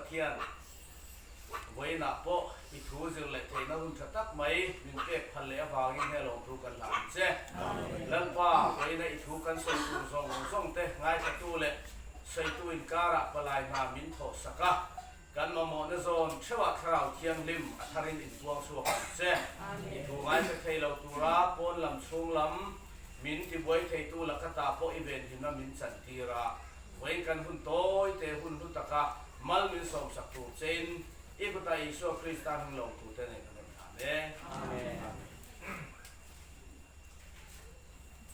Pathian, vawiinah pawh i thu zir leh theihna hun tha tak mai min pek phal leh avangin he lawmthu kan hlah ang che. Lalpa, vawiina i thu kan sawi tur zawng zawng te ngaithatu leh sawitu inkarah palai hna min thawh sak a, Kan mamawhna zawn theuhah Thlarau Thianghlim a tharin inpuang chhuak ang che. I thu ngaithla thei lo tura pawn lam chhung lam min tibuai theitu laka ta pawh i venhimna min chantir a, vawiin kan hun tawi te hun hlu taka mal min sawmsak tur chein i kutah Isua Krista hming lawmtute nen kan rawn thlan e. Amen.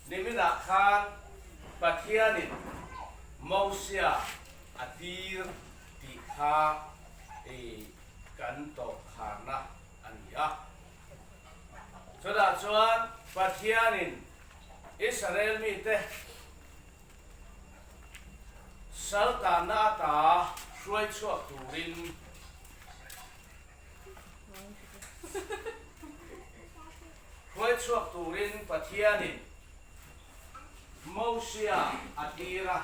Niminah khan Pathianin Mosia a tir tih kha i kan tawp kharna a ni a. Chutah chuan Pathianin Israel mite saltanna ata hruai chhuak turin Hruai chhuak turin Pathianin Mosia a tir a,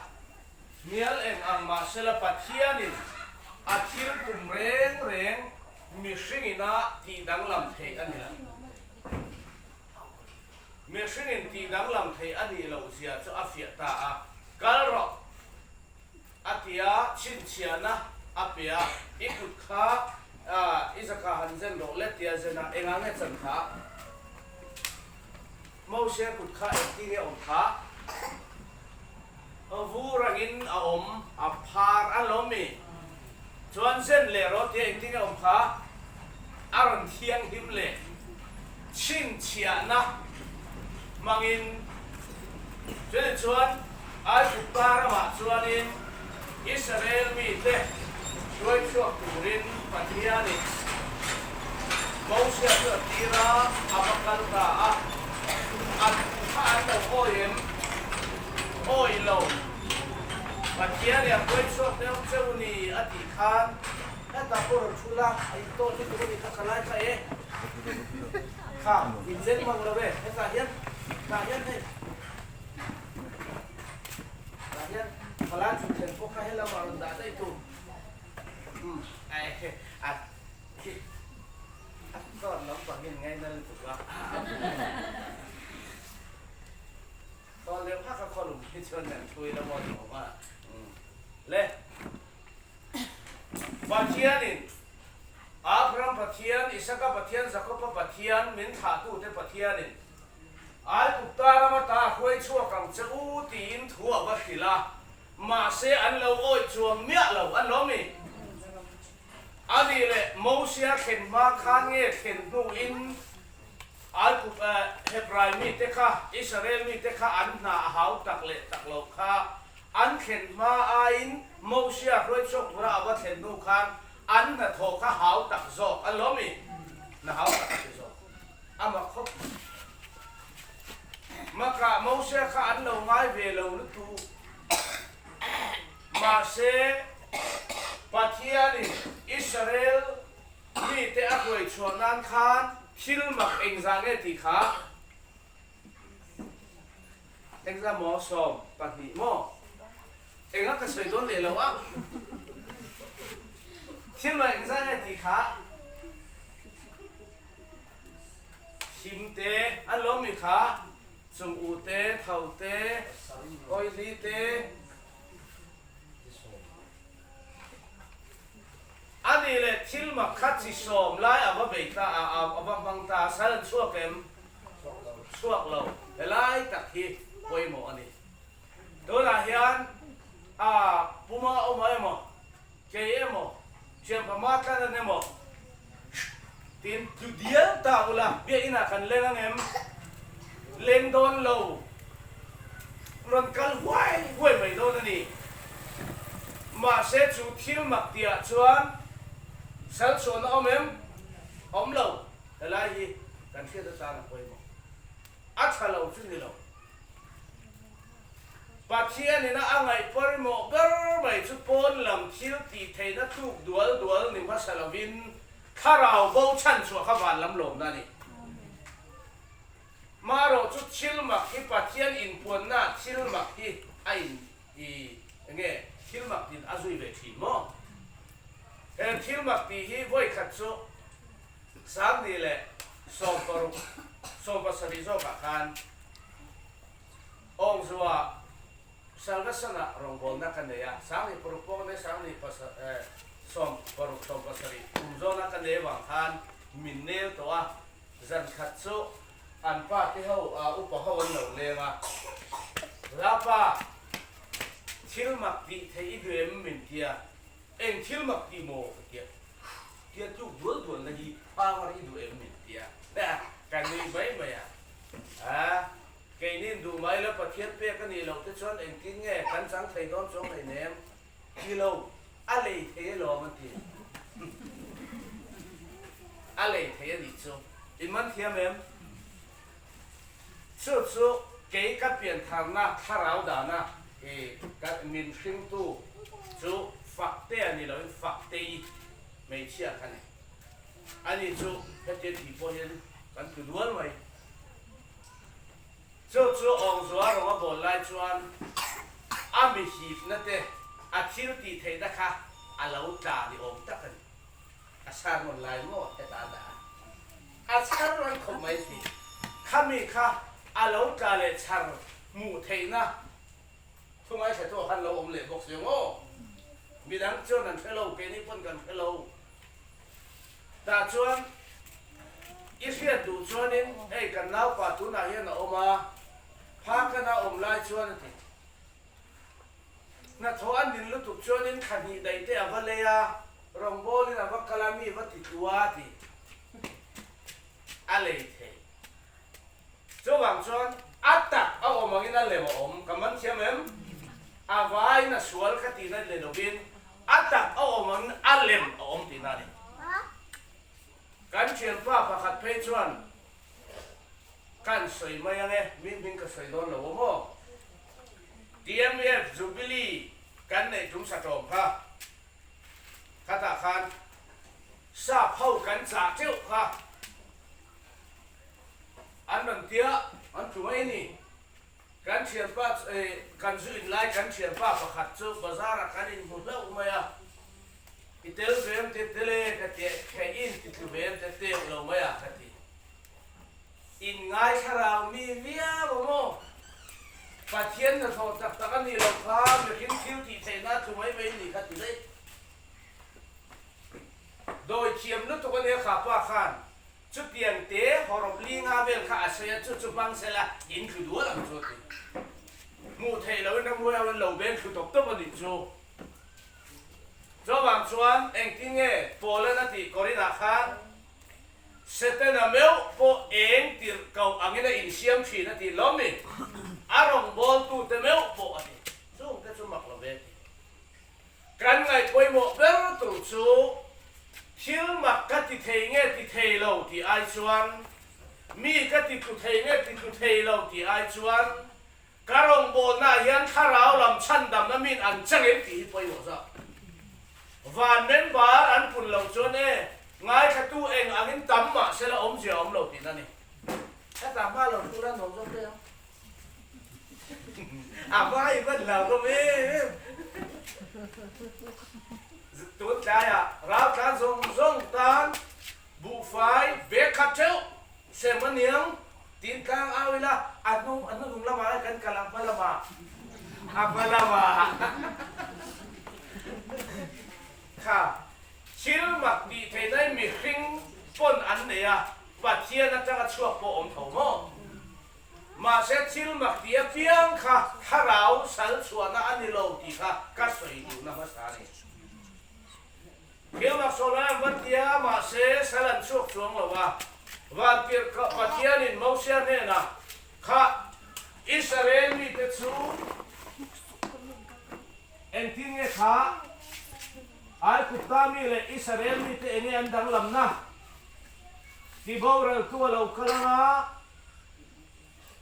hnial eng ang mahsela Pathianin a thil tum reng reng mihringina tih danglam theih a ni lo. Mihringin tih danglam theih a nih loh zia chu a fiah ta a, Kal rawh! A ti a, chhinchhiahna a pe a, I kut kha i zaka han zen rawh le tia zen a, engah nge chan kha? Mose kut kha engti nge awm kha? Vur angin a awm, a phar a lawm mi? Chuan zen leh rawh tia engti nge awm kha? A rawn thianghlim leh chhinchhiahna hmangin chutih chuan Aigupta ramah chuanin Israel mite hruai chhuak turin Pathianin Mosia chu a tir a, a va kal ta a. A thu kha an lo awi em? Awi lo. Pathianin a hruai chhuak deuh cheu ni a tih khan Hetah pawh rawn thu la, a in tawt lutuk a nih kha, ka lai kha e. Kha, in zen mang lo e, hetah hian, tah hian hei, tah hian palai thutthleng pawh kha helamah rawn dah daih tu. Umm, a a khi a tawt lampang hian ngaina lutuk a. Tawt leh phak a khawlum hi chuan kan thu ila maw ni awm a. Umm, le. Pathianin, Abraham Pathian, Isaka Pathian, Jakoba Pathian, min thlahtute Pathianin, Aigupta ram ata a hruai chhuak ang che u tiin thu a va hrilh a, mahse an lo awih chuang miah lo an lo mi. A nih leh Mosia thlen hma khan nge thlen hnuin Aigup Hebrai mite kha, Israel mite kha an hna a hau tak leh tak loh kha An thlen hma aiin Mosia hruai chhuak tura a va thlen hnu khan an hnathawh kha hau tak zawk a lawm i, hna hau tak a ti zawk. A mak khawp mai. Makah Mosia kha an lo ngai ve lo lutuk. Mahse, Pathianin Israel mite a hruai chhuah nan khan thil mak engzah nge tih kha Engzah maw? 12 maw? Enga ka sawi dawn leh lo a. Thil mah engzah nge tih kha thim te an lawm mi kha chung u te, tho te, awihli te, A nih leh thil mak kha chi sawm lai a va bei ta a, a va hmang ta a, sal an chhuak em? Chhuak lo. Helai tak hi pawimawh a ni. Tunah hian a puma awm emaw, kei emaw, thianpa tlan an emaw tiin tlu dial ta ula, biakinah kan leng ang em? Leng dawn lo. Rawn kal huai huai mai dawn a ni. Mahse chu thil mak tihah chuan sal chhuahna awm em? Awm lo. Helai hi kan hriat atan a pawimawh. A tha lo chu ni lo. Pathianin a a ngaih pawimawh ber mai chu pawn lam thil tih theihna tluk dual dual ni hmasa lovin thlarau bo chhanchhuah kha van lam lawmna a ni. Marawh chu thil mak hi Pathian inpuanna thil mak hi a in i enge thil mak tin a zui ve thin maw? He thil mak tih hi vawi khat chu 2016, 17 zawkah khan Awngzua Salvation-ah rawngbawlna ka nei a, 2006 pawh ka nei, 2016, 17 kum zawna ka nei avang khan min nel tawh a, zan khat chu an pa te ho, upa ho an lo leng a, Lapa, thil mak tih theih i duh em? min ti a. Eng thil mak tih maw? ka ti a. Tia tluk dual dual na hi power i duh em min ti a. Ka nui mai mai a. A, keinin duh mai lo Pathian pek a nih loh te chuan engtin nge kan chang thei dawn chuang hleinem nem? Ti lo, a lei thei alawm a ti. A lei thei a nih chu. In man thiam em? Chu chu kei ka piantharna thlarau dana i ka min hringtu chu Faktea ni loin Faktei hmeichhia kha ni. Ani chu hetia tih pawh hian kan tlu dual mai. Chu chu Awngzua rawng a bawl lai chuan a mi hipna te a thil tih theihna kha a lo tla ni awm tak a ni. A sermon lai maw heta a dah a. A chhar rang khawp mai tih khami kha a lo tla leh chhar hmuh theihna thu ngaithla tu khan lo awm leh bawk si ang aw. Midang chuan an hre lo, keini pawn kan hre lo. Tah chuan i hriat duh chuanin hei kan naupa tunah hian a awm a, phakana awm lai chuan a ti. Hnathawh a nin lutuk chuanin thla hnih daih te a va lei a, rawngbawlin a va kal a, mi va ti tlu a ti a lei thei. Chuvang chuan a tak a awm angin a lem a awm, ka man thiam em? A vaiin a sual ka tihna ni lovin a tak a awm angin a lem a awm tihna a ni. Kan thianpa pakhat phei chuan Kan sawi mai ang e, mi hming ka sawi dawn lo awm aw. TMF Jubilee kan neih tum sa tawm kha, khatah khan sap ho kan chah teuh kha an rawn tia, an tlu mai a ni. Kan thianpa kan zu in lai kan thianpa pakhat chu bazar ah kan inhmu hlauh mai a, i tel ve em te tel e ka ti, kheih in ti tlu ve em te teuh lo mai a ka ti. In ngai thlarau mi viau a maw? Pathian hnathawh tak tak a nih loh kha mihring thil tih theihna a tlu mai mai nih kha ti daih. Dawi thiam lutuk a nia kha pa khan chutiang te hawrawp li nga vel kha a sawi a, chu chu hmang sela in thlu dual ang chu a ti. Hmuh theih loin ramhuai ho in lo beng thlu tawp tawp a nih chu. Chuvang chuan engtin nge Paul-an a tih Korinah khan Setana meuh pawh eng tirh koh angin a insiam thin a ti lawm mi? A rawngbawltute meuh pawh a ti. Chungte chu mak lo ve ti. Kan ngaih pawimawh ber tur chu thil mak ka ti thei nge ti thei lo tih ai chuan, mi ka ti tlu thei nge ti tlu thei lo tih ai chuan, ka rawngbawlnaah hian thlarau lam chhandamna min an chang em tih hi pawimawh zawk. Van member an pun loh chuan e, ngaithlatu eng angin tam mah sela awmzia a awm lo tihna a ni. Hetah hma lo thu la nuam zawk daih ang. A hma i van hlau hlawm em em. Tun tlaiah raltlan zawng zawng tan buhfai bag khat theuh sem a niang tiin tlang au ila a hnu a hnuhnung lamah kan kal ang hma lamah a hma lamah kha thil mak tih theihna hi mihring pawn an nei a Pathian atanga chhuak pawh awm tho maw? Mahse thil mak tih apiang kha thlarau sal chhuahna a ni lo tih kha ka sawi duhna hmasa a ni. Thil mak sawi lai an va ti a, mahse sal an chhuak chuang lo a. Vantirh Pathianin Mosia hnenah kha Israel mite chu engtin nge kha Aigupta mi leh Israel mite enge an danglamna ti boraltu a lo kal anga,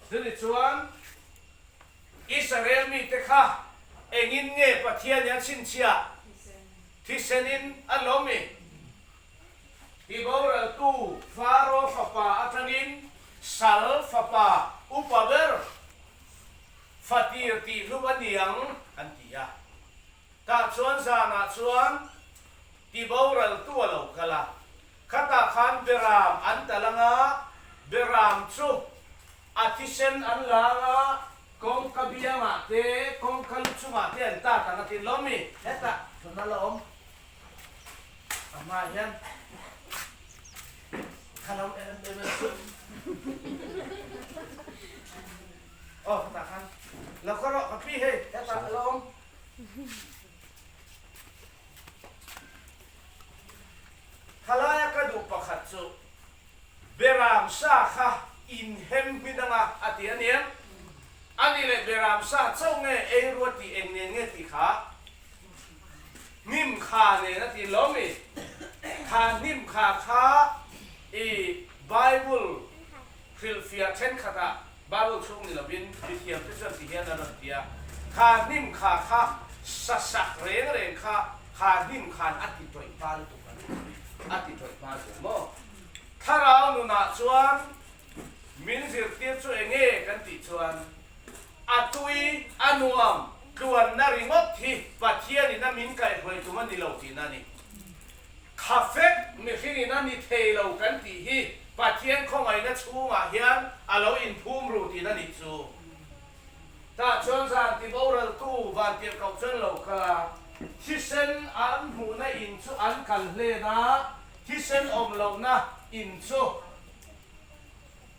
Chuni chuan Israel mite kha engin nge Pathian i a chhinchhiah? Thisenin a lawm i. Ti boraltu Faro fapa atangin Sal fapa upa ber fatir tih hlum a ni ang an ti a. Tah chuan zanah chuan. Tiboraltu a lo kal a, khatah khan Beram an tal ang a, Beram chu a thisen an lang a, kawngka biangah te, kawngka lu chungah te an tat ang a ti lawm mi? Hetah thuna la awm a hmaah hian kha lo em em em chu aw khatah khan lo ka rawh ka pi hei hetah a la awm. Khalaia ka duh pakhat chu Beram sa kha inhem hmin anga a ti a nia. Ani leh Beram sa chauh nge ei rua tih eng nen nge tih kha hnim kha nen a ti lo mi? Kha hnim kha kha i Bible hrilhfiah thenkhatah Bible chhung ni lovin mithiam te chuan ti hian a rawn ti a, Kha hnim kha kha sa sak reng reng kha, kha hnim khan a ti tawih hma lutuk an ti, a ti tawih hma lutuk maw? Thlarau nunah chuan min zirtir chu eng nge kan tih chuan a tui, a nuam, tluanna ringawt hi Pathianin a min kaihhruai tum a ni lo tihna a ni. Kha fek mihringin a ni thei lo kan tih hi Pathian khawngaihna chhungah hian a lo inphum ru tihna nih chu. Tah chuan zan ti boraltu vantirhkoh chuan lo kal a, thisen an hmuhna in chu an kal hlen a, thisen awm lohna in chu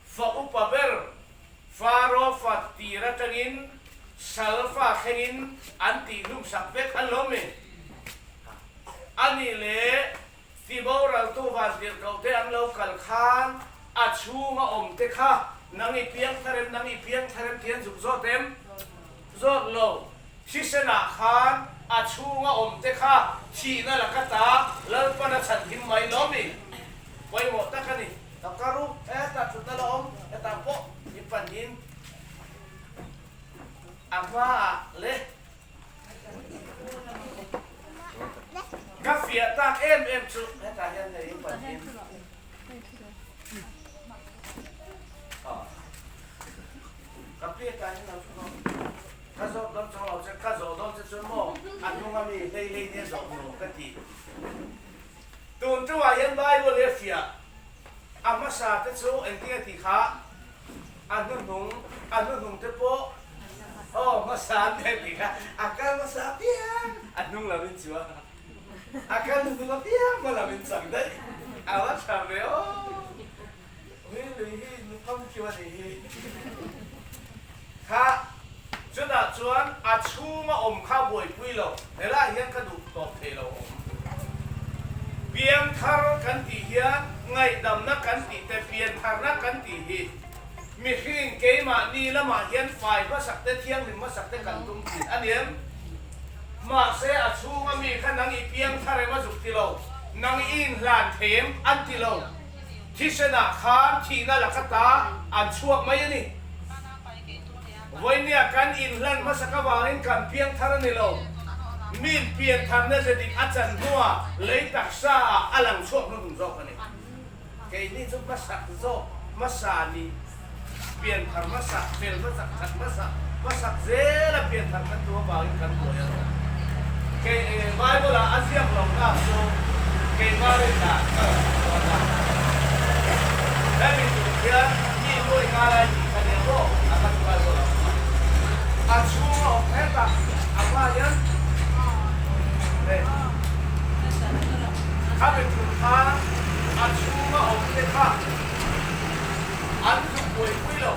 fa upa ber Faro fa tir atangin sal fa thlengin an tihhlumsak vek an lo mi. A nih leh tiboraltu vantirhkohte an lo kal khan a chhunga awmte kha nang i piang thar em, nang i piang thar em tih an zuk zawt em? Zawt lo. Thisenah khan a chhunga awmte kha thihna laka ta Lalpan a chhanhim mai lo mi? Pawimawh tak a ni. Ka kar u, hetah thutna la awm, hetah pawh i panin a hmaah le. Ka fiah tak em em chu hetah hian hei i panin ka piatah hian lo thu rawh. Ka zawh dawn chang lo che, ka zawh dawn che chuan maw a hnunga mi hlei hlei nia zawh nuam ka ti. Tun ṭuah hian Bible hi a fiah. A hmasa te chu engtin a tih kha a hnuhnung, a hnuhnung te pawh aw hmasa an nei tih kha a kal hmasa apiang a hnung lo in chuang a, a kal hnuhnung apiang hma lo in chang daih a va ṭha ve aw. Ui lui hi nupham khiu a nih hi. Kha chutah chuan a chhunga awm kha buaipui lo, helaiah hian ka duh tawp thei lo awm. Piangthar kan tih hian ngaihdamna kan tih te, piantharna kan tih hi mihring keimahni lamah hian fai hmasak te, thianghlim hmasak te kan tum thin a ni em? Mahse a chhunga mi kha nang i piangthar em a zuk ti lo, nang i inhlan thei em an ti lo. Thisenah khan thihna laka ta an chhuak mai a ni. Vawinia kan inhlan hmasak avangin kan piang thar a ni lo. Min pian tharna ze dik a chan hnuah lei taksa ah a lang chhuak hnuhnung zawk a ni. Keini chu hmasak zawk hmasa nih pian thar hmasak, fel hmasak, that hmasak, hmasak zela pian thar kan tum avangin kan buai a lo. Kei Bible ah a ziak lo nak chu keimah rinna ka rawn hmu dawn a. Hemi tur hian mi nuai nga lai tih kha nia maw a kha chu Bible ah awm a. A chhung a awm hret a, a hma hian hei khami tur khan a chhung a awm te kha an zuk buaipui lo.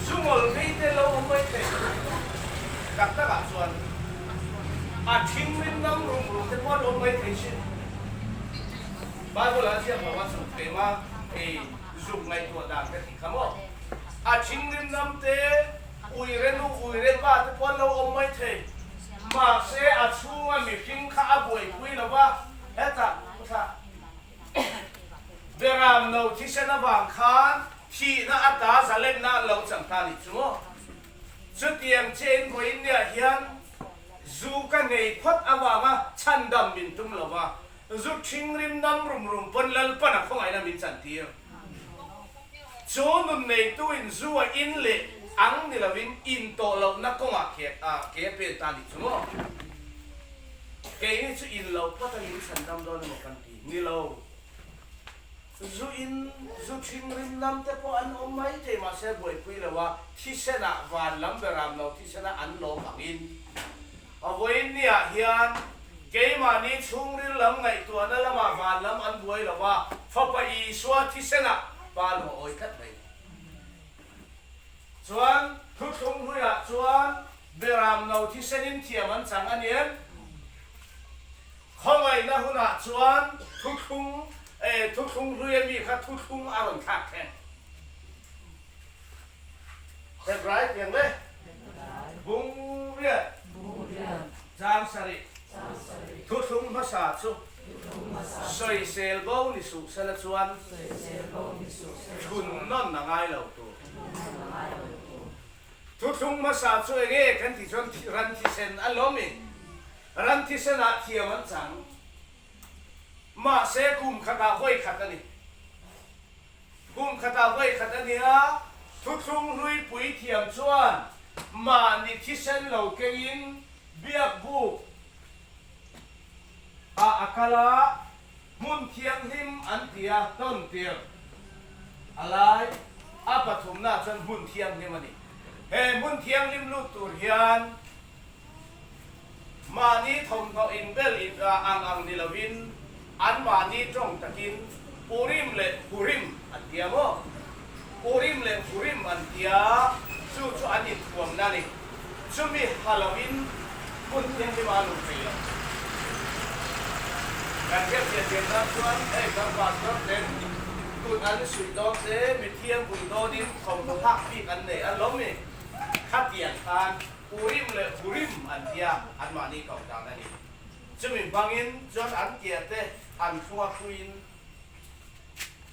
Zungawl ngei te lo awm mai thei. Tak takah chuan a thinrim ngam rum rum te pawh an awm mai thei sin. Bible ah a ziak lo a zuk keima ei zuk ngaihtuah dan ka tih kha maw. A thinrim ngam te, uire nu uire pa te pawh an lo awm mai thei. Mahse a chhunga mihring kha a buaipui lo va, hetah thlah Beram no thisen avang khan thihna ata zalenna an lo chang ta nih chu maw. Chutiang chiahin vawiin niah hian zu ka nei phawt avanga chhandam min tum lo va, zu ṭhingrim nam rum rum pawn Lalpan a khawngaihna min chantir. Chu nun neituin zu a in leh ang ni lovin in tawh lohna kawngah ke a pen ta nih chu maw? Keini. chu in lo phawt a min chhandam dawn emaw kan ti. Ni lo. Zu in, zu ṭhing rim lam te pawh an awm mai thei mahse buaipui lo a, thisen ah van lam beram lo thisen ah an lawm angin. A vawiin ni ah hian keimahni chhungril lam ngaihtuahna lamah van lam an buai lo a, Fapa Isua thisen ah Pa lung a awi tlat mai. Chuan thuthlung hluiah chuan beram no thisenin thiam an chang a nian. Khawngaihna hunah chuan thuthlung eh thuthlung hlui ami kha thuthlung a rawn thlak thleng. Hebrai piang le Bungriat Changsarih Thuthlung hmasa chu sawisel bo ni suh sela chuan thun nawn a ngai lo tur. Thuthlung hmasa chu enge kan tih chuan ran thisen a lawm i ran thisen ah thiam an chang. Mahse kum khatah vawi khat a ni. Kum khatah vawi khat a nia, thuthlung hlui pui thiam chuan mahni thisen lo kengin biak buk ah a kal a, hmun thianghlim an ti a, tawn tir a lai a pathumnaah chuan hmun thianghlim a ni. He hmun thianghlim lut tur hian Mahni thawmhnaw inbel ang ang ni lovin anmahni tawng takin Urim leh Hurim an tia maw? Urim leh Hurim an tia, chu chu an inthuamna a ni. Chumi ha lovin hmun thianghlim a luh thei lo. Kan hriatchhiah thiam nan chuan hei kan pastor ten kut an suih dawn te, mithiang vui dawnin thawmhnaw hak bik an nei an lo mi? Khatiang khan Urim leh Hurim an tia anmahni koh dan a ni. Chumi hmangin chuan an tia te an thlunga hruiin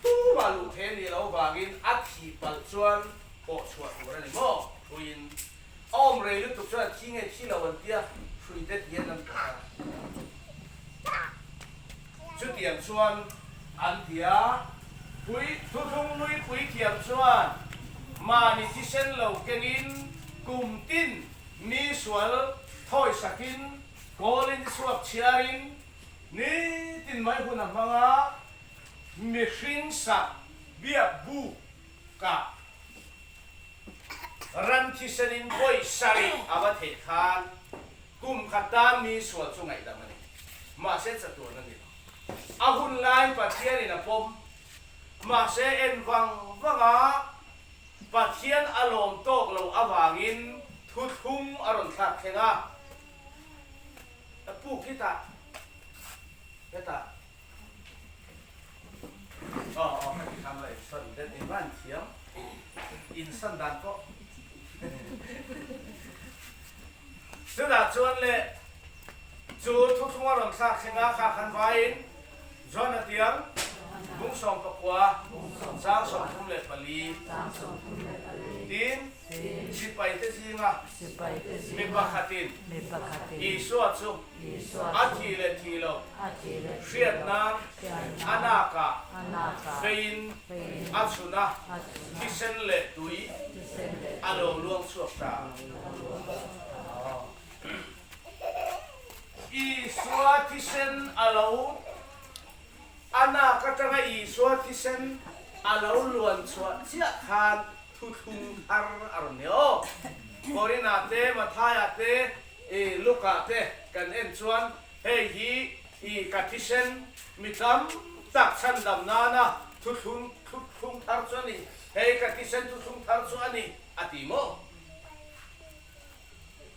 tumah luh thei a nih loh vangin a thih palh chuan pawh chhuah tur a ni maw? Hruiin a awm rei lutuk chuan a thi nge thi lo an tia hrui te ti hian an pawh a. Chutiang chuan an ti a, pui thuthlung nui puithiam chuan mahni thisen lo kengin kum tin mi sual thawisakin kawlin chhuak chhiarin nitin mai hun a hmang a, mihring sak biak buk kah ran thisenin vawi sarih a va theih khan Kum khat tan mi sual chu ngaihdam a ni. Mahse chatuan a ni lo. A hun laiin Pathianin a pawm. Mahse en vang vanga Pathian a lawm tawk lo avangin thuthlung a rawn thlak thleng a. Puk hi tah hetah aw aw heti khan la insan det engmah an thiam insan dan pawh. Chutah chuan le chu thuthlung a rawn thlak thleng a, kha khan vaiin John a tiang bung 14, 34 tiin sipaite zinga mi pakhatin Isua chu a thih leh thih loh hriat nan a nakah feiin a chhun a, thisen leh tui a lo luang chhuak ta. Isua thisen a lo a nak atanga Isua thisen a lo luan chhuah chiah khan thuthlung thar a rawn ni aw. Korinah te, Matthaiah te, Luke-ah te kan en chuan hei hi i ka thisen mi tam tak chhandam nana thuthlung thuthlung thar chu a ni, hei ka thisen thuthlung thar chu a ni a ti maw?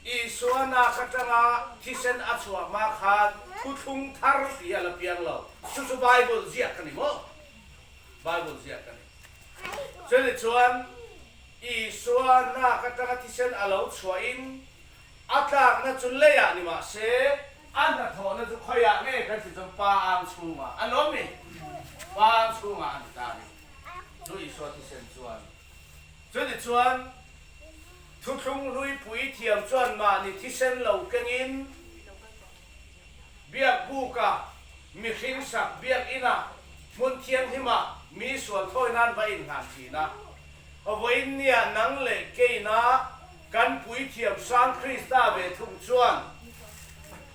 Isua nak atanga thisen a chhuah hma khan thuthlung thar tih a la piang lo. Chu chu Bible ziak a ni maw? Bible ziak a ni. Chuni chuan Isua nak atanga thisen a lo chhuahin a tlakna chu leiah ni mah se, a hnathawhna chu khawiah nge kan ti chuan Pa ang chhungah a lawm ni? Pa ang chhungah a ni ta a ni. Chu Isua thisen chuan Chuni chuan thuthlung hlui puithiam chuan mahni thisen lo kengin biak buka mihring sak biak inah hmun thianghlimah mi sual thawi nan va inhlan thin a. Vawiin nia nang leh keina kan puithiam sang Krista ve thung chuan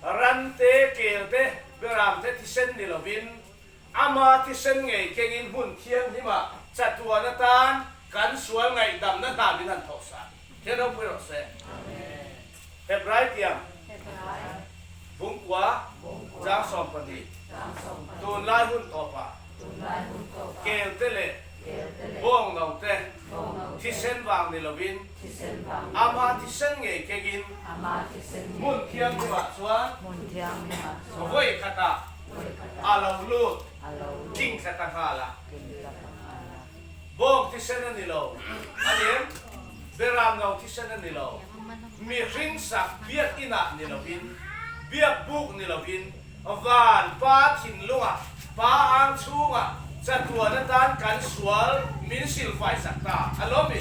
rante kel. Kel te, beram te thisen ni lovin, ama thisen ngei kengin hmun thianghlimah chatuan atan kan sual ngaihdamna hna min han thawhsak. Thian ropui rawh se. Hebrai tiang Bungkua chang 12 Tunlai hun tawpah kel te leh bawng no te thisen vang ni lovin ama thisen ngei kengin hmun thianghlimah chuan vawi khatah a lo lut tling thla ta nghal a. Bawng thisen a ni lo, a lem beram no thisen a ni lo, mihring sak biak inah ni lovin, biak buk ni lovin, van pa thinlungah, pa ang chhungah chatuan atan kan sual min silfai sak ta a lo mi.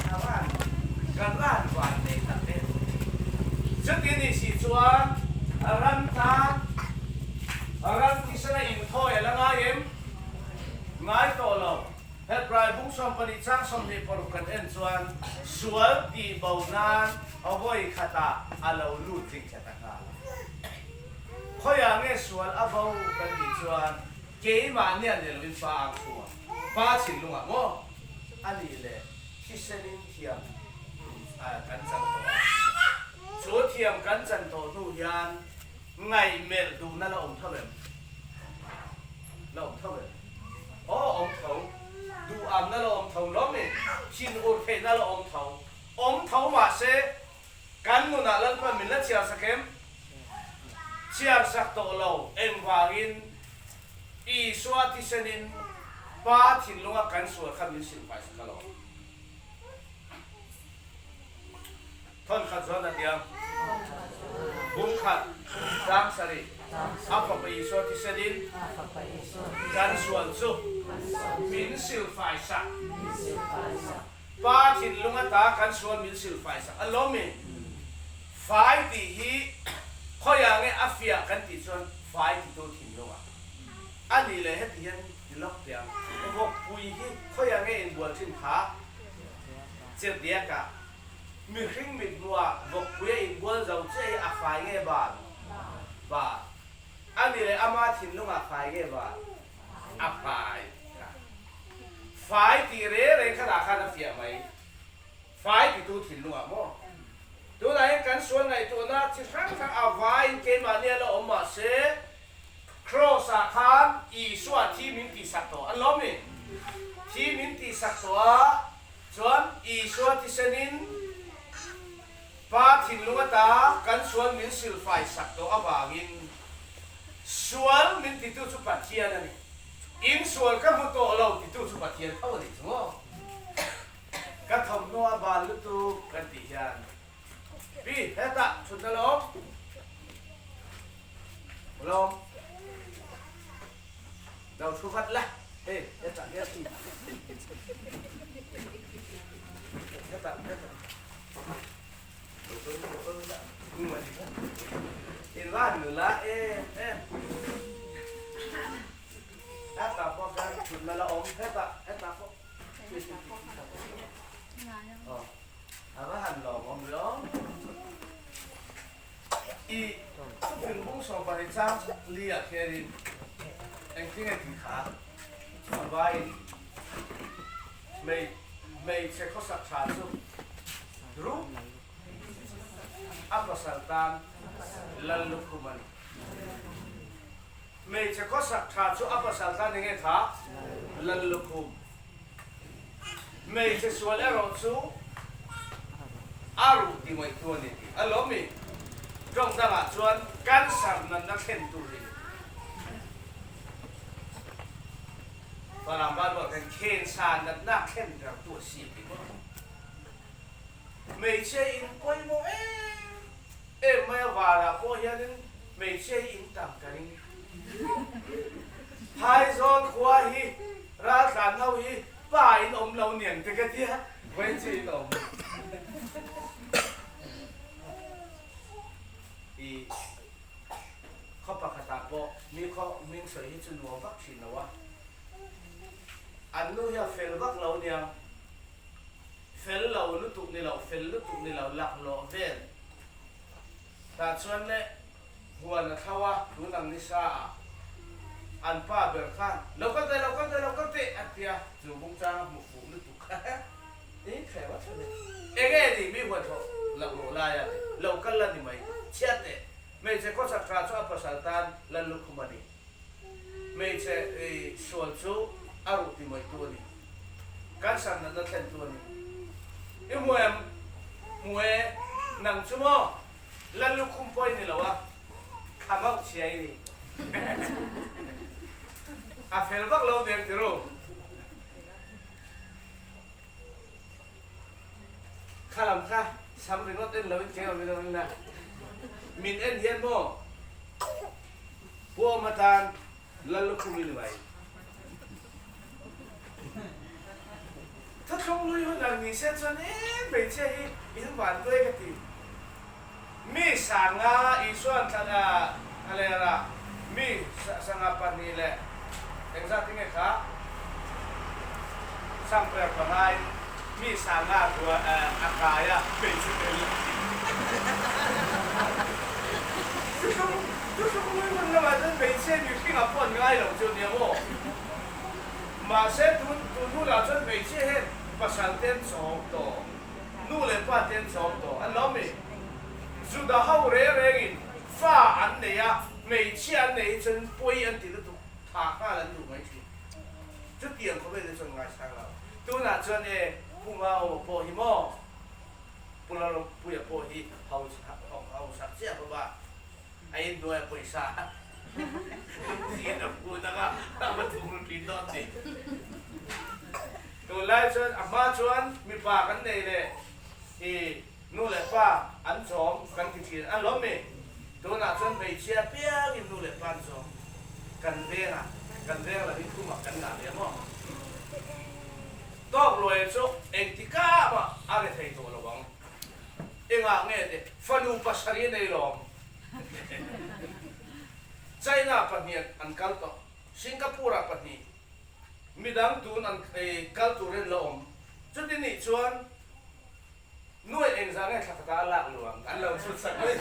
Ka ran, ka ran van nei tak em. Chuti ni si chuan ram tan, ram thisen a inthawi a la ngai em? Ngai tawh lo. Hebrai bung 12 chang 26 kan en chuan sual tih bo nan a vawi khatah a lo lut tling thla ta nghal a. Khawiah nge sual a bo kan tih chuan keimah nia ni loin pa ang chhungah, pa thinlungah maw a nih leh thisenin thiam kan chan tawh a. Chu thiam kan chan tawh hnu hian ngaihmelh duhna la awm tho em? La awm tho em? Aw awm tho. Duhamna la awm tho lawm i, thin ur theihna la awm tho. Awm tho mahse, kan nunah Lalpan min la chhiar sak em? Chhiar sak tawh lo, engvangin Isua thisenin Pa thinlunga kan sual kha min silfai sak alawm. Thawn khat zawn a tia. Bung khat, tlang sarih, a fapa Isua thisenin kan sual chu min silfai sak. Pa thinlung ata kan sual min silfai sak a lawm i. Fai tih hi khawiah nge a fiah kan tih chuan fai titu thinlungah a nih leh heti hian ti lawk teh ang. Vawkpui hi khawiah nge inbual thin kha? Chirhdiakah. Mihring mit hmuah vawkpui a inbual zo chiah hi a fai nge ban? Ban. A ni leh ama thinlungah fai nge ban? A fai. Fai tih reng reng khatah khan a fiah mai. Fai titu thinlungah maw? Tunah hian kan sual ngaihtuahna chi hrang hrang a vaiin keimahni a la awm mahse Kraws-ah khan Isua thi min tihsak tawh a lawm ni? Thi min tihsak tawh a. Chuan Isua thisenin Pa thinlung ata kan sual min silfai sak tawh avangin sual min titu chu Pathian a ni. In sual ka hmu tawh lo titu chu Pathian tho a ni chu maw? Ka thawmhnaw a bal lutuk kan tih hian Pi, hetah chhutna lawm lawm. Lo thu vat la, hei hetah hian hetah hetah in van nula em em hetah pawh khan thutna la awm hetah hetah pawh a va han lawmawm riau. I thufing bung 12 chang li ah khianin engtin nge tih kha a vaiin hmeichhe khawsak tha chu ru a pasal tan lal lukhum a ni. Hmeichhe khawsak tha chu a pasal tan enge kha lal lukhum. Hmeichhe sual erawh chu a ruh ti ngaihtu a ni tih a lawm i. Tawng dangah chuan cancer natna thlen tur hi Falam Bible ah khan khensa natna thlen bertu a si tih maw? Hmeichhia in pawimawh em em mai a vanah pawh hianin hmeichhia hi in tam ka ring. Phaizawl khua hi Raltlan ho hi pa in awm lo niang te ka tia hmeichhe in awm i khaw pakhatah pawh mi khaw hming sawi hi chu nuam vak thin lo a, an nu hi a fel vak lo niang, fel lo lutuk ni lo, fel lutuk ni lo laklawh vel tah chuan le huan a. thlo a, tun ang nisa ah an pa ber khan, Lo kal teh, lo kal teh, lo kal teh a ti a, chu bung chang a hmu fuh lutuk kha i thleu a thleng e. Enge ni mi huan thlawh loh rawh lai a ti, lo kal la ni mai, chhiat teh, hmeichhe khawchhak tha chu a pasal tan lal lukhum a ni. Hmeichhe sual chu a ruh ti mawih tu a ni. Cancer natna thlen tu a ni. I hmu em? Hmu e. Nang chu maw? Lal lukhum pawh i ni lo a, thla mauh chhia i ni. A fel vak lo nen ti ru. Kha lam kha sam ringawt en lo in keng awm in awm ila. Min en hian maw? Pu Awma tan Lal lukhum i ni mai. Thuthlung lui hun ang ni se chuan em hmeichhia hi in van duai ka ti. Mi sanga Isuan thlan a ler a, mi sanga pahnih leh engzat tinge kha sangper pangain mi sanga a kai a hmeichhe tel a ti. Thuthlung thuthlung lui hun lamah chuan hmeichhia mihring a pawh an ngai lo chu nia maw? Mahse, tun tun hunah chuan hmeichhia hian pasal te an chawm tawh, nu leh pa te an chawm tawh an lo mi. Juda ho reng rengin fa an nei a, hmeichhia an nei hi chuan pawi an ti lutuk, thah nghal an duh mai thin. Chutiang khawvel hi chuan ngaisang lo. Tunah chuan e, Pu Mauma pawh hi maw, Pu Lalawmpuia pawh hi hausak chiah bawk a. A inhnuai a pawisa tiin a phun ang a, a va thung ru thin dawn ni. Tunlai chuan a hma chuan mipa kan nei leh i nu leh pa an chawm kan ti thin a lawm mi. Tunah chuan hmeichhia piangin nu leh pa an chawm kan veng a, kan veng lo hi khumah kan ngah ve maw? Tawk luai chu engtikah mah a re thei tawh lo ang. Engah nge te fanu pasarih a nei lawm? China pahnih an kal tawh, Singapore ah pahnih, midang tun an kal tur in la awm. Chuti nih chuan nuai engzah nge thla khatah a lak lo ang an lo chhut sak mai.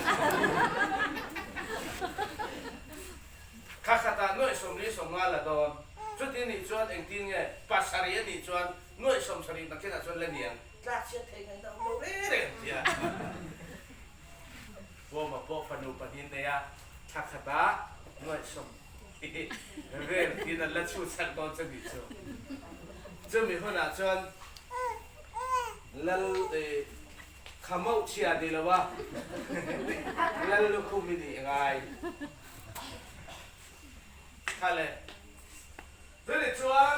Thla khatah nuai 49 la dawn. Chuti nih chuan engtin nge pasarih a nih chuan nuai 70 nakinah chuan la niang. Tlak chhiat thei ngaihna awm lo reng reng tia. Bawma pawh fanu pahnih nei a, thla khata nuaihsawm hi rel tiin an la chhut sak dawn che nih chu. Chumi hunah chuan Lal khamauh chhia ni lo a, Lal lukhum i nih ngai. Kha le. Chumi chuan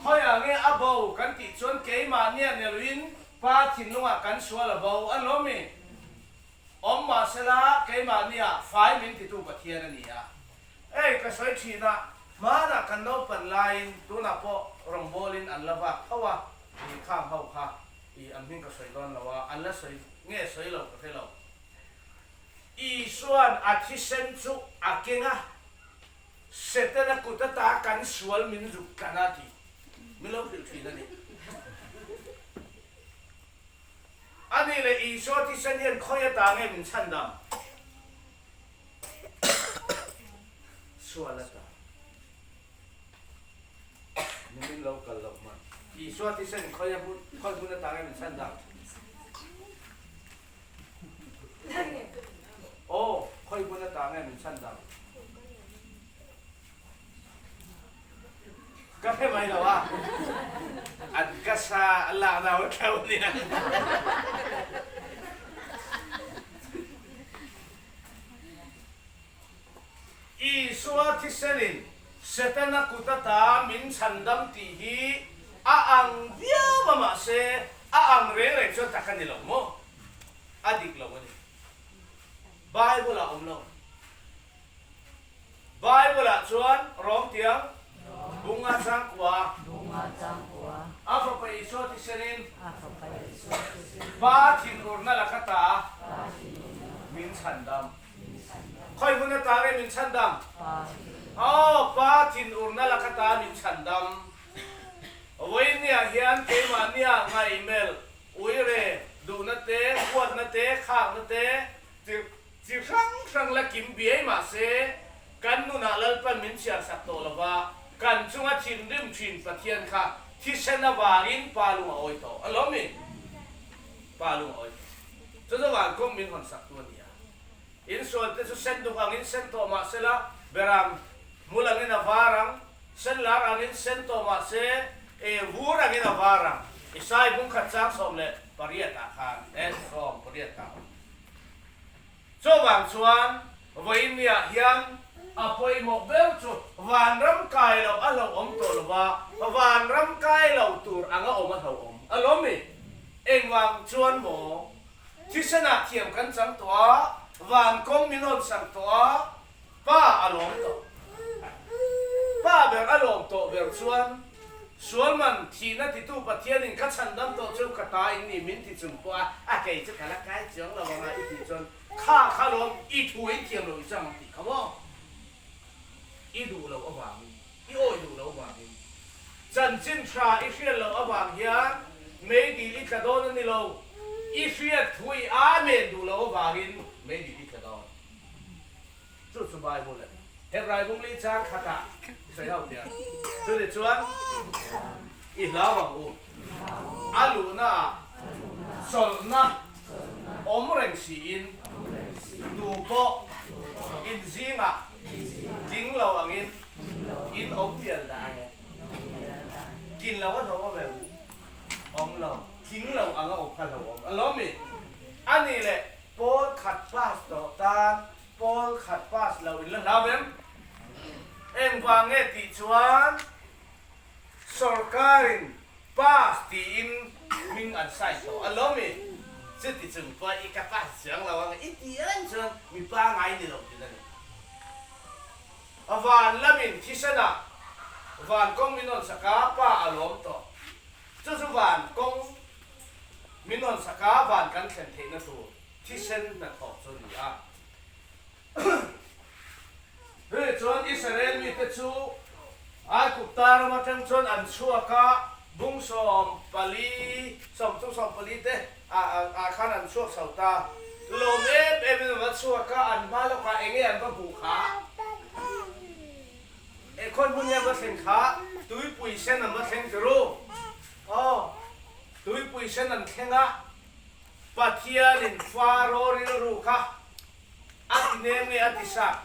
Khawiah nge a bo kan tih chuan keimah nia neluin pa thinlungah kan sual a bo a lawm i? Awm mahsela keimah nia fai min titu Pathian a ni a. Ei ka sawi thin a, hmanah kan naupan laiin tunah pawh rawngbawlin an la vak tho a, i khang ho kha i an hming ka sawi dawn lo a, an la sawi nge sawi lo ka hre lo. Isuan a thisen chu a keng a. Setana kut ata kan sual min zuk tlan a tih min lo hrilh thin a ni. A nih leh Isua thisen hian khawi ata nge min chhandam? Sual ata. Nimin lo kal loh hman. Isua thisen khawi a hmun khawi hmun ata nge min chhandam? Aw, khawi hmun ata nge min chhan dang? Ka hre mai lo a, an ka sa an lak nau a thleu nia. Isua thisenin Setana kut ata min chhandam tih hi a ang viau a mahse a ang reng reng chuan tak a ni lo maw? A dik lo a ni. Bible ah awm lo. Bible ah chuan rawng tiang bunga changkua a fapa Isua thisenin Pa thinurna laka ta min chhandam. Khawi hmun ata nge min chhandam? Aw, Pa thinurna laka ta min chhandam. Vawinia hian keimahnia ngaihmelh, uire, duhna te, huatna te, khakna te, tirh. Chi hrang hrang la kim biai mah se, kan nunah Lalpan min chhiarsak tawh lo va, kan chunga thinrim thin Pathian kha thisen avangin Pa lung a awi tawh. A lawm mi? Pa lung a awi tawh. Chu chu van kawng min hawn sak tu a ni a. Insual te chu sen duk angin sen tawh mah se la, beram hmul angin a var ang, sen lar angin sen tawh mah se, e vur angin a var ang. Isai bung khat chang 18 ah khan, e 18 ah. Chuvang chuan vawiinniah hian a pawimawh ber chu vanram kai loh a hlauhawm tawh lo va, vanram kai lo tur anga awm a hlauhawm a lawm mi? Engvang chuan maw? Thisenah thiam kan chang tawh a, van kawng min hawn sak tawh a, Pa a lawm tawh. Pa ber a lawm tawh ber chuan Sualman thihna titu Pathianin ka chhandam tawh chu ka ta in ni min ti chung pawh a, a kei chu ka la kai chiang lo anga i tih chuan kha kha lawm i thu in thiam lo i chang ang tih kha maw? I duh loh avangin, i awih duh loh avangin, chanchin tha i hriat loh avang hian meidil i tla dawn a ni lo, i hriat thu i amen duh loh avangin meidil i tla dawn. Chu chu Bible a ni. Hebrai bung li chang khatah i sawi ho tia. Chuni chuan i hlau ang u. A luhnaah chawlhna awm reng siin tu pawh in zingah tling lo angin in awm pian dah ang e. Tlin lo a hlauh awm em? Awm lo. Tling lo anga awm kha hlauh awm alawm mi? A nih leh Pawl khat pass tawh tan pawl khat pass lo in la hlau em? Engvang nge tih chuan sorkarin pass tiin hming an sign tawh a lo mi? Chuti chung pawh i ka pass chiang lo ang i ti reng chuan mi pangai ni lo tin a ni. A van lamin thisenah van kawng min rawn sak a, pa a lawm tawh. Chu chu van kawng Min rawn sak a, van kan thlen theihna tur thisen hnathawh chu a ni a. Hei chuan Israel mite chu Aigupta ram atang chuan an chhuak a, bung 14, 30 14 te ah khan an chhuak chho ta. Lawm em em in an va chhuak a, an hma lawkah eng nge an va hmuh kha? E khawi hmun nge an va thlen kha? Tuipui sen an va thleng ti ru. Aw. Tuipui sen an thleng a, Pathianin Faro rilru kha a ti nem nge a ti sak?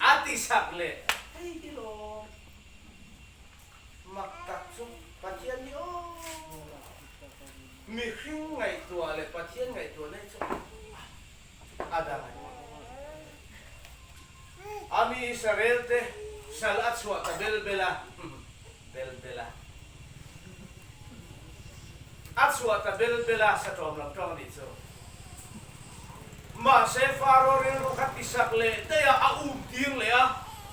A ti sak leh. Hei hi lawm mak tak chu Pathian hi aw mihring ngaihtuah leh Pathian ngaihtuah nei chu a dang a ni. A mi Israel te sal a chhuah ta bel bel a. Bel bel a. A chhuah ta bel bel a, satawm lam tawng a nih chu. Mahse, Faro rilru kha tisak leh daih a, a um tir leh a,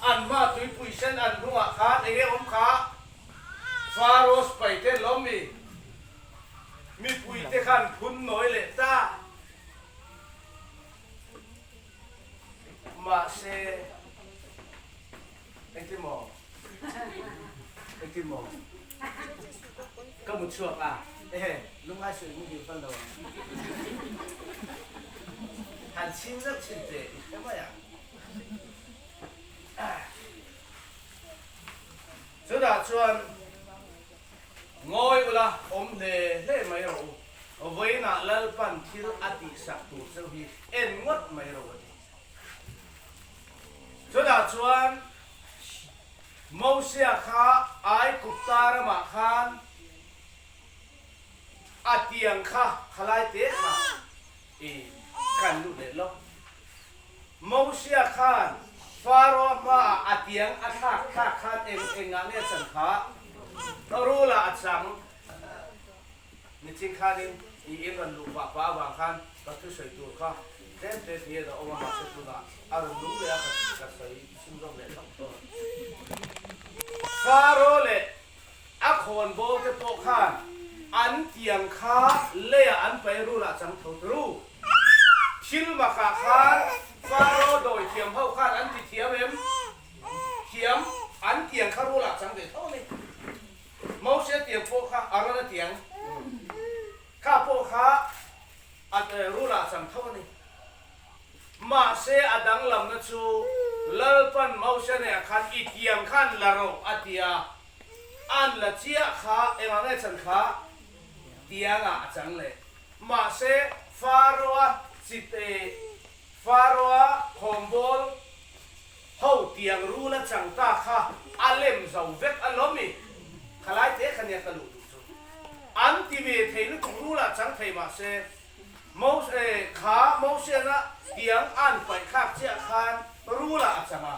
an hma tuipui sen an hnungah khan eng nge awm kha? Faro sipai te lawm mi mipui te khan phun nawi leh ta. Mahse, Engtin maw? Engtin maw? Ka mut chhuak a, ehe, lungngai suih muhil fal lo ang. Han chhing zauh chhin teh i hre mai ang. Chutah chuan ngawi ula awm hle hle mai rawh u, vawiinah Lalpan thil a tihsak tur cheu hi en ngawt mai rawh a ti. Chutah chuan Mosia kha Aigupta ramah khan a tiang kha khalai te kha i kan lut leh lawk. Mosia khan Faro hmaah a tiang a thlak thlak khan eng engah nge a chan kha? Rula a chang. Nichin khanin i in rawn luh pah pah avang khan ka thusawi tur kha tlem te hian a awm a, mahse tunah a rawn lung leh a, ka sawi chhunzawm leh hlauh dawn. Faro leh a khawnbawl te pawh khan an tiang kha leiah an paih rulah chang tho ta ru. Thil makah khan Faro dawi thiam ho khan an ti thiam em? Thiam, an tiang kha rulah chang ve tho a ni. Moses tiang pawh kha a rawn a tiang kha pawh kha a rul ah chang tho a ni. chu Lalpan Mosea neiah khan i tiang khan la rawh a ti a, an la chiah kha engah nge chan kha tiangah a chang leh. Mahse Pharaoh-a chite Pharaoh-a khawnbawl ho tiang rul a chang ta kha a lem zo vek a lawm i, khalai te kha nia ka luh duh chu. An ti ve thei lutuk rulah chang thei mahse Mose kha Mosiana tiang an paih thlak chiah khan rulah a chang a.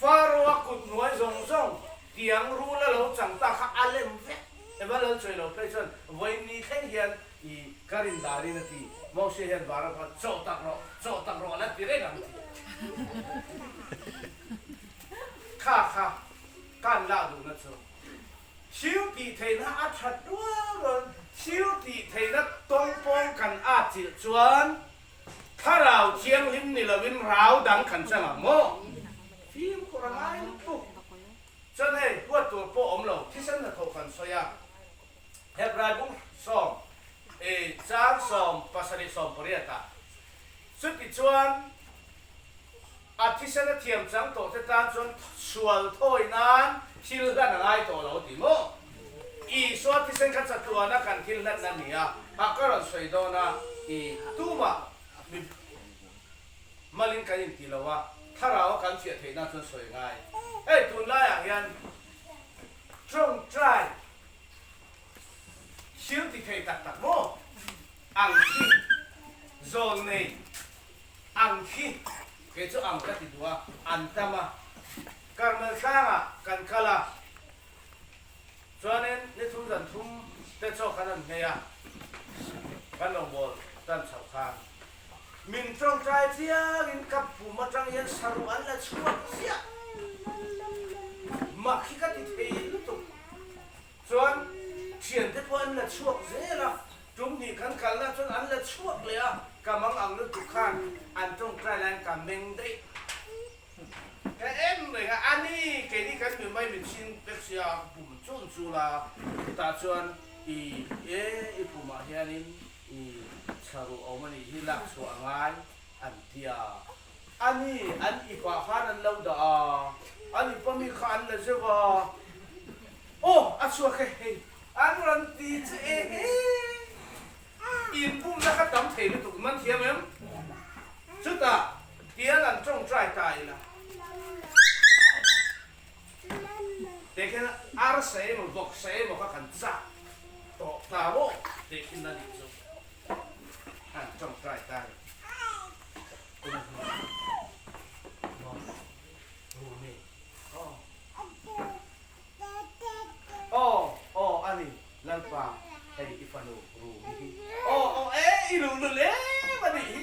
Pharaoh-a kut hnuai zawng zawng tiang rul a lo chang ta kha a lem vek. Eva lal chawi lo phei chuan vawiin ni thleng hian i ka rin darin a ti. Mose hian vara kha chawh tak rawh, chawh tak rawh a la ti reng ang ti. Kha kha kan lak duhna chu. Thil tih theihna a that rual rual, thil tih theihna tawngpawng kan at chilh chuan Thlarau Thianghlim ni lovin rau dang kan chang ang maw? Fimkhur a ngai lutuk. Chuan hei, huat tur pawh awm lo, thisen hnathawh kan sawi a, Hebrai bung sawm, i chang 17 18 ah. Chutichuan, A thisen a thiam chang tawh te tan chuan sual thawi nan thil hlan a ngai tawh lo ti maw? Isua thisen kha chatuana kan thil hlanna a ni a, a ka rawn sawi dawn a, i tumah mi malin kan inti lo a, thlarau a kan fiah theihna chuan sawi ngai. Hei tunlaiah hian tawngtai thil ti thei tak tak maw? Ang khi zawl nei. Ang khi, kei chu ang ka ti duh a, an tam a. Karmel tlangah kan kal a, chuanin ni thum zan thum te chaw khan an hmei a, kan lo bawl tan chhoh khan. Min tawngtai chiangin ka pum atang hian saruh an la chhuak ziah. Mak hi ka ti thei lutuk. Chuan thiante pawh an la chhuak zel a, tum hnih kan kalna chuan an la chhuak leh a, ka mang ang lutuk khan an tawngtai laiin ka meng daih. Ka en reng a, a ni keini kan mi mai min chhing vek sia ka pum chun chul a, chutah chuan i e i pumah hianin i chharuh a awm a nih hi lak chhuah a ngai an ti a, a ni an ipah khan an lo dah a, an ipa mi kha an la zeuh a. Aw a chhuak e hei an rawn ti che e he in pumna kha tam thei lutuk man thiam em chutah tiang an tawngtai ta ila teh khian arsa emaw vawksa emaw kha kan chak tawh ta maw teh khin a nih chu an tawngtai ta ni Aw aw a ni Lalpa hei i fanu Rumi hi aw aw e i luh lul em a nih hi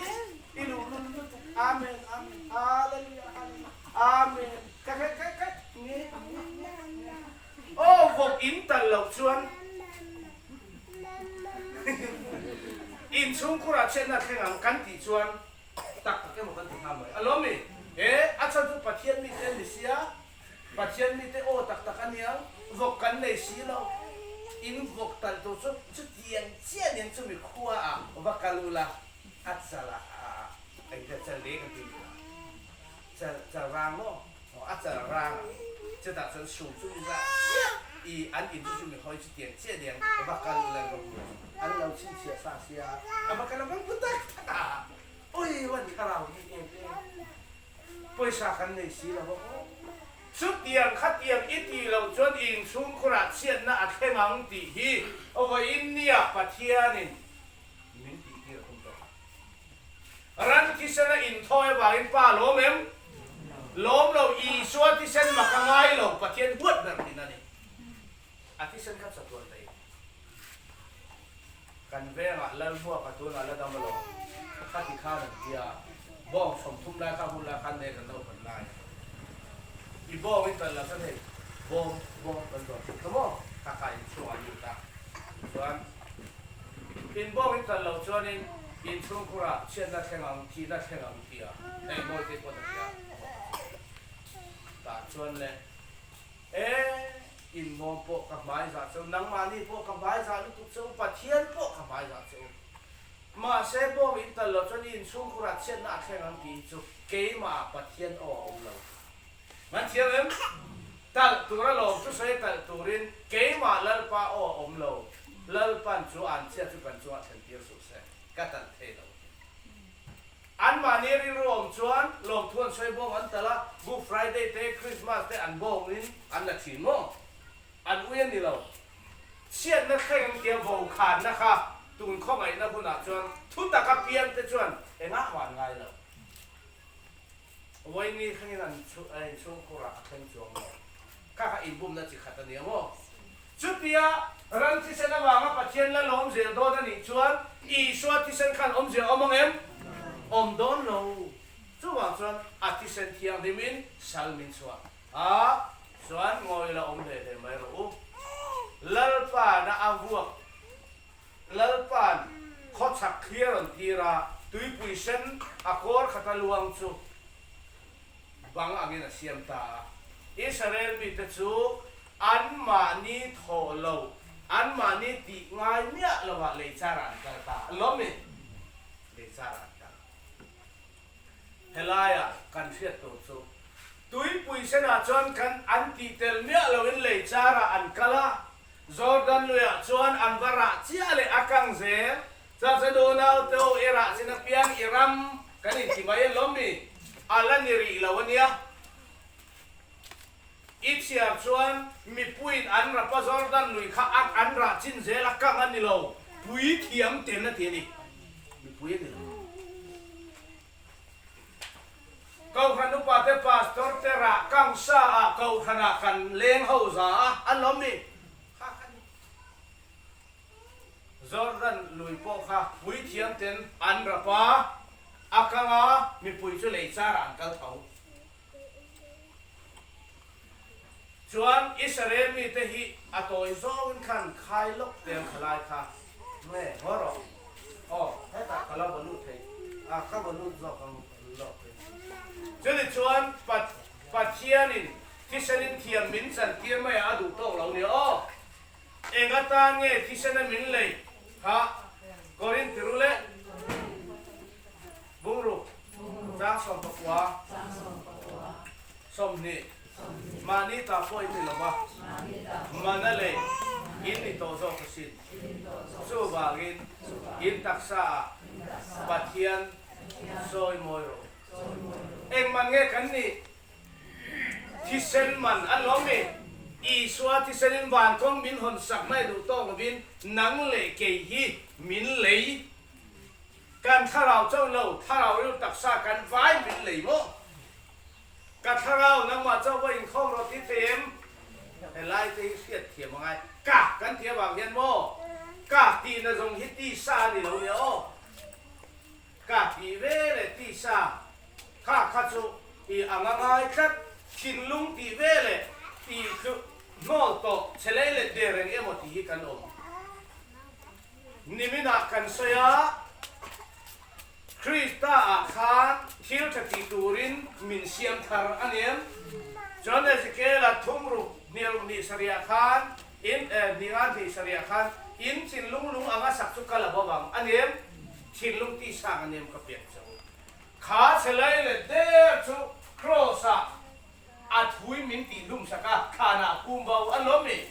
i luh lul lutuk Amen Amen Hallelujah Hallelujah Amen ka ka ka ka nge nge nge nge aw vawk in tal loh chuan inchhungkhurah chhiatna thleng ang kan tih chuan tak tak emaw kan ti nghal mai a lawm mi he a chhan chu Pathian mite an ni sia Pathian mite aw tak tak a niang vawk kan nei si lo in vawk talh tur chu chutiang chiah nen chumi khua ah va kal ula a chal ah engtia chal le kan ti ni chal chal rang maw aw a chal rang ang chutah chuan sum chu mi zah chiah i an in chu chumi hawi chutiang chiah nen va kal ula an va hmu an lo chhinchhiah sa sia a va kal a va hmu tak tak a ui van thlarau hi em em. Pawisa kan nei si lo aw. Chutiang khatiang i tih loh chuan inchhungkhurah chhiatna a thleng ang tih hi vawiin nia Pathianin min tihtir a tum tawh. Ran thisena inthawi avangin Pa lawm em? Lawm lo, Isua thisen mak a ngai lo, Pathian huat ber thin a ni. A thisen kha chatuan daih. Kan vengah Lalhmuaka tunah la dam alawm. Khati khan an tia, bawng 30 lai kha hun lai khan ne kan lo pan lai. I bawng in kal lo chuan hei bawm bawm kan zawh thin kha maw? Kha kha inchhungah a lut a. Chuan in bawng in kal lo chuanin inchhungkhurah chhiatna thleng ang, thihna thleng ang tia hei Mawite pawn a tia. Tah chuan le. E, inmawm pawh ka hmai zah cheu, nangmahni pawh ka hmai zah lutuk cheu, Pathian pawh ka hmai zah cheu. Mahse bawng in tal lo chuan i inchhungkhurah chhiatna a thleng ang tih hi chu keimahah Pathian aw a awm lo. Man thiam em? Talh tura lawm chu sawi talh turin keimah Lalpa aw a awm lo. Lalpan chu an chhiat chu kan chungah thlen tir suh se, ka talh thei lo. Anmahni rilru awm chuan lawmthu an sawi bawng an talh a, Good Friday te, Christmas te an bawngin an la thin maw? An ui a ni lo. Chhiatna thleng ang tia vokhanna kha tun khawngaihna hunah chuan thu taka piang te chuan engah mah an ngai lo. Vawiini thlengin an inchhungkhurah a thleng chuang lo. Kha kha inbumna chi khat a ni ang aw. Chutia ran thisen avanga Pathian la lawm zel dawn a nih chuan Isua thisen khan awmzia awm ang em? Awm dawn lo. Chuvang chuan a thisen thianghlimin sal min chhuah a, chuan ngawi la awm hle hle mai rawh u. Lalpana a vuak Lalpa'n khawchhak thli a rawn tir a, tuipui sen a kawr khata luang chu bang angin a siam ta a. Israel mite chu anmahni thawh lo, anmahni tih ngai miah lovah lei charah an kal ta a lawm i, lei charah an kal. Helaia kan hriat tur chu tuipui senah chuan kan an tih tel miah loin lei charah an kal a, Jordan luiah chuan an va rah chiah leh a kang zel. Chuan chuan unau te ho i rah chin apiang i ram kan inti mai a lawm mi? A la ni rih lo a nia. I chhiar chuan mipuiin an rapa Jordan lui kha a an rah chin zel a kang a ni lo, pui thiam ten a ti a ni. Mipui a ni lo. Kohhran upa te pastor te rah kang sa ah kohhran ah kan leng ho za a, an lawm mi kha kha ni. Jordan lui pawh kha puithiam ten an rap a, a kang a, mipui chu lei char ah an kal tho. Chuan Israel mite hi a tawi zawngin khan khai lawk te ang khalai kha nge haw rawh aw hetah ka lo va lut thei a ka va lut zawk ang lawk in chuni chuan Pathianin thisenin thiam min chantir mai a a duh tawk lo nia aw eng atan nge thisena min lei kha Korinth rule Bungruk, Chang 14, 20, Mahni ta pawh in ni lo va, mana lei in ni tawh zawk asin. Chuvangin in taksa ah Pathian sawi mawi rawh u. Engman nge kan nih? Thisen man an lawm mi? Isua thisenin van kawng min hawn sak mai duh tawk lovin nang leh kei hi min lei. Kan thlarau chauh lo, thlarau rilru taksa kan vai min lei maw? Ka thlarau nangmah chauh va inkhawm rawh ti thei em? Helai te hi hriat thiam a ngai. Ka kan ti avang hian maw? Ka tihna zawng hi tisa a ni lo nia aw. Ka tih ve leh tisa kha kha chu i ang a ngai tlat. Thinlung tih ve leh tih tluh hnawl tawh che lei let der reng emaw tih hi kan awm. Niminah kan sawi a, Krista-ah khan thil tha ti turin min siam thar a ni em? Chuan Ezekiel-a thumruk hnialruk hnih sarihah khan in eh hnih-a hnih sarihah khan in thinlung lung anga sak chu ka la bo vang a ni em? Thinlung tihsang a ni em ka pek che u. Kha chhe lai leh der chu Kraws-ah a thui min tih hlum sak a, thlanah a phum bo a lawm i.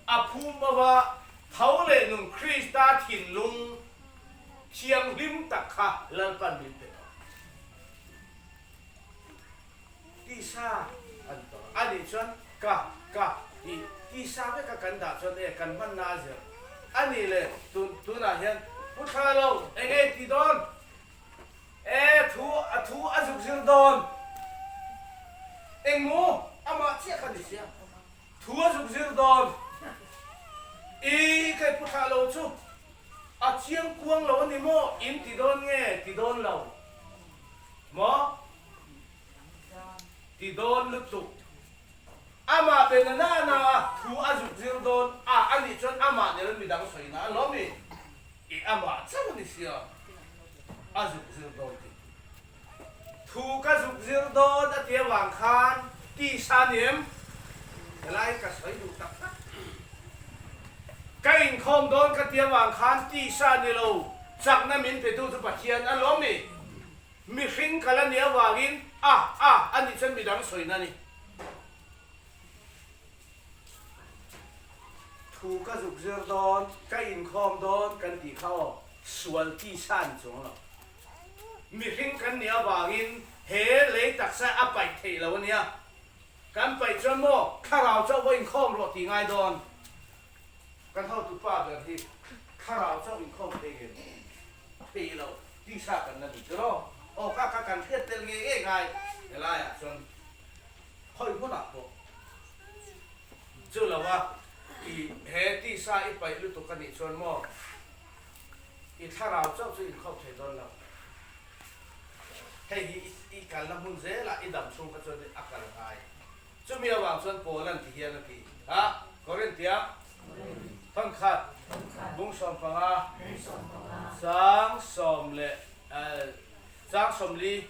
A phum bo a, tho leh nun Krista thinlung thianghlim tak kha Lalpan min pe tawh. Tisa an tawrh a nih chuan ka, ka tih tisa veka kan dah chuan e kan hmanna a zir a nih leh tun tunah hian pu thla lo eng nge ti dawn? E thu a thu a zuk zir dawn. Engmaw amah chiah kha ni sia. Thu a zuk zir dawn. I kei pu thlah lo chu a chiang kuang lo a ni maw? In ti dawn nge ti dawn lo maw? Ti dawn lutuk. Amah be na na na a thu a zuk zir dawn a anih chuan amah nilo midang sawina a lawm i. I amah chauh a ni sia, a zuk zir dawn tih. Thu ka zuk zir dawn a ti avang khan tisa ni em? Helai ka sawi duh tak tak. Ka inkhawm dawn ka ti avang khan tisa ni lo. Chakna min petu chu Pathian a lawm ni. Mihring kal a nih avangin a a a nih chuan midang sawina a ni. Thu ka zuk zir dawn, ka inkhawm dawn kan tih kha aw, sual tisa a ni chuang lo. Mihring kan nih avangin he lei taksa a paih theih lo a nia. Kan paih chuan maw thlarau chauh va inkhawm rawh tih ngai dawn. Kan hotu pa ber hi thlarau chauh inkhawm thei nge thei lo tisa kan la ni tiraw? Aw ka kha kan hriat tel nge nge ngai helaiah chuan khawi hmunah pawh chu lo a i he tisa i paih lutuk a nih chuan maw i thlarau chauh chu inkhawm thei dawn lo. Hei hi i kalna hmun zelah i dam chhung kha chuan a kal ngai. Chumi avang chuan Paula'n ti hian a ti a, Korinthia thankhat bung 15 chang sawm leh chang 40,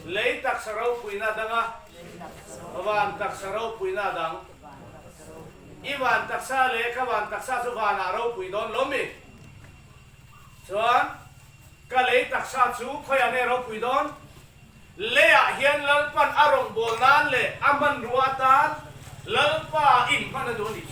Lei taksa ropuina danga van taksa ropuina dang. I van taksa leh ka van taksa chu vanah ropui dawn lo mi? Chuan ka lei taksa chu khawiah nge ropui dawn? Leiah hian Lalpan a rawngbâwl nân leh a hmanrua atân Lalpa inhman a duh a ni.